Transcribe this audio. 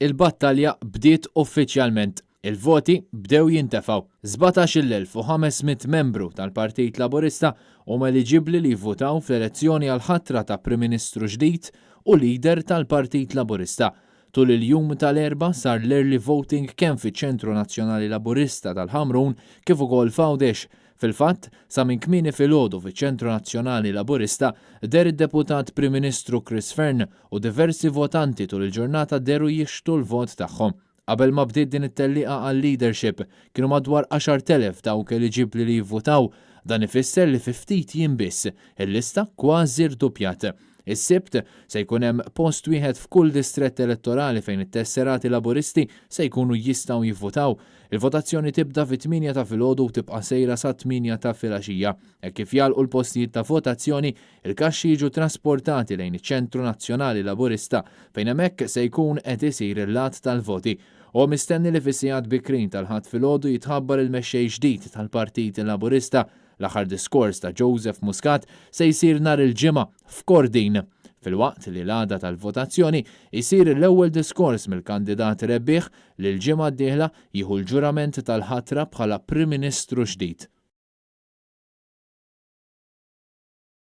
il-battalja bdiet uffiċjalment. Il-voti bdew jintefgħu. 17,500 membru tal-Partit Laburista huma eliġibbli li jivvutaw fl-elezzjoni għall-ħatra ta' Prim Ministru ġdid u leader tal-Partit Laburista. Tul il-jum tal-Erbgħa sar l-early voting kemm fiċ-Ċentru Nazzjonali Laburista tal-Ħamrun kif ukoll f'Għawdex. Fil-fatt, sa minn kmieni filgħodu fiċ-Ċentru Nazzjonali Laburista deher id-Deputat Prim Ministru Chris Fearne u diversi votanti tul il-ġurnata dehru jixħtu l-vot tagħhom. Qabel ma bdiet din it-tellieqa għal-leadership, kienu madwar 10,000 dawk eliġibbli li jivvutaw. Dan ifisser li fi ftit jiem biss, il-lista kważi rduppjat. Is-Sibt, se jkun hemm post wieħed f'kull distrett elettorali fejn it-tesserati Laburisti se jkunu jistgħu jivvutaw. Il-votazzjoni tibda fit-tmienja ta' filgħodu u tibqa' sejra sat-tmienja ta' filgħaxija. Hekk kif jagħlqu l-postijiet ta' votazzjoni, il-kaxxi jiġu trasportati lejn iċ-Ċentru Nazzjonali Laburista fejn hemmhekk se jkun qed isir l-għadd tal-voti. Huwa mistenni li fis-sigħat bikrin tal-Ħadd filgħodu jitħabbar il-mexxej ġdid tal-Partit Laburista. L-aħħar diskors ta' Joseph Muscat se jsir nhar il-Ġimgħa f'Kordin, filwaqt li l-għada tal-votazzjoni jsir l-ewwel diskors mill-kandidat rebbieħ li l-ġimgħa d-dieħla jieħu l-ġurament tal-ħatra bħala Prim Ministru ġdid.